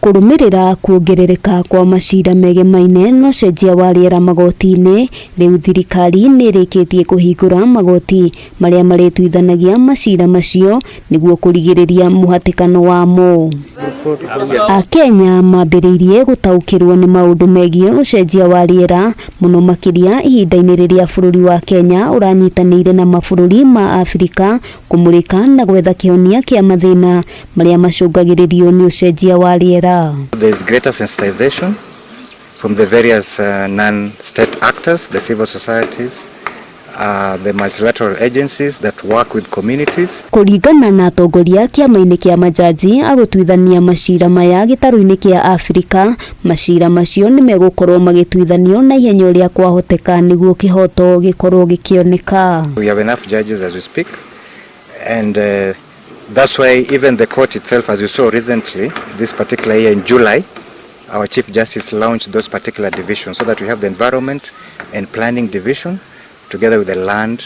Kũrũmĩrĩra kuongerereka kwa macira megemaine na ũcenjia wa rĩera magoti-inĩ, rĩu thirikari nĩ ĩrĩkĩtie kũhingũra magoti marĩa marĩtuithanagia macira macio nĩguo kũrigĩrĩria mũhatĩkano wamo. Akenya mambĩrĩirie gũtaũkĩrwo nĩ maũndũ megiĩ ũcenjia wa rĩera mũno makĩria ihinda-inĩ rĩrĩa bũrũri wa Kenya ũranyitanĩire na mabũrũri ma Abirika kũmũrĩka na gwetha kĩhonia kĩa mathĩna marĩa macũngagĩrĩrio nĩ ũcenjia wa rĩera. There is greater sensitization from the various non-state actors, the civil societies, the multilateral agencies that work with communities. Kũringana na atongoria kĩama-inĩ kĩa majaji agũtuithania macira maya gĩtarũ-inĩ kĩa Afrika, macira macio nĩ megũkorwo magĩtuithanio na ihenya ũrĩa kwahoteka nĩguo kĩhoto gĩkorwo gĩkĩoneka. We have enough judges as we speak, and that's why even the court itself, as you saw recently, this particular year in July, our Chief Justice launched those particular divisions so that we have the Environment and Planning Division together with the Land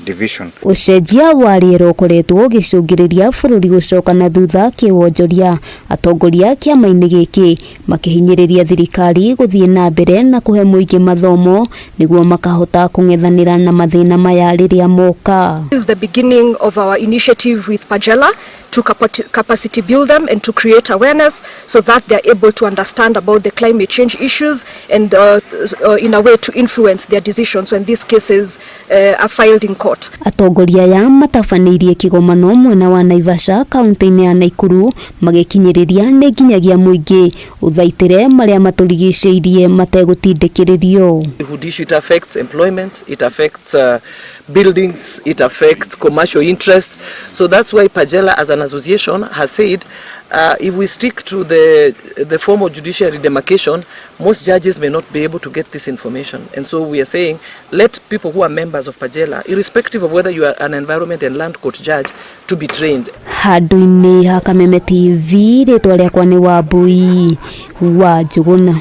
Division. Ũcenjia wa rĩera ũkoretwo ũgĩcũngĩrĩria bũrũri gũcoka na thutha kĩwonjoria, atongoria kĩama-inĩ gĩkĩ makĩhinyĩrĩria thirikari gũthiĩ na mbere na kũhe mũingĩ mathomo nĩguo makahota kũng'ethanĩra na mathĩna maya rĩrĩa moka. This is the beginning of our initiative with Pagella to capacity build them and to create awareness so that they are able to understand about the climate change issues and in a way to influence their decisions when these cases are filed in court. Atongoria aya matabanĩirie kĩgomano mwena wa Naivasha, kaunti-inĩ ya Naikuru, magĩkinyĩrĩria nĩ nginyagia mũingĩ ũthaitĩre marĩa matũrigicĩirie mategũtindĩkĩrĩrio. Issue, it affects employment, it affects buildings, it affects commercial interests. So that's why Pagella as an association has said if we stick to the formal judiciary demarcation, most judges may not be able to get this information. And so we are saying let people who are members of Pagella, irrespective of whether you are an environment and land court judge, to be trained. Handũ-inĩ ha Kameme TV, rĩtwa rĩakwa nĩ Wambui wa Njũgũna.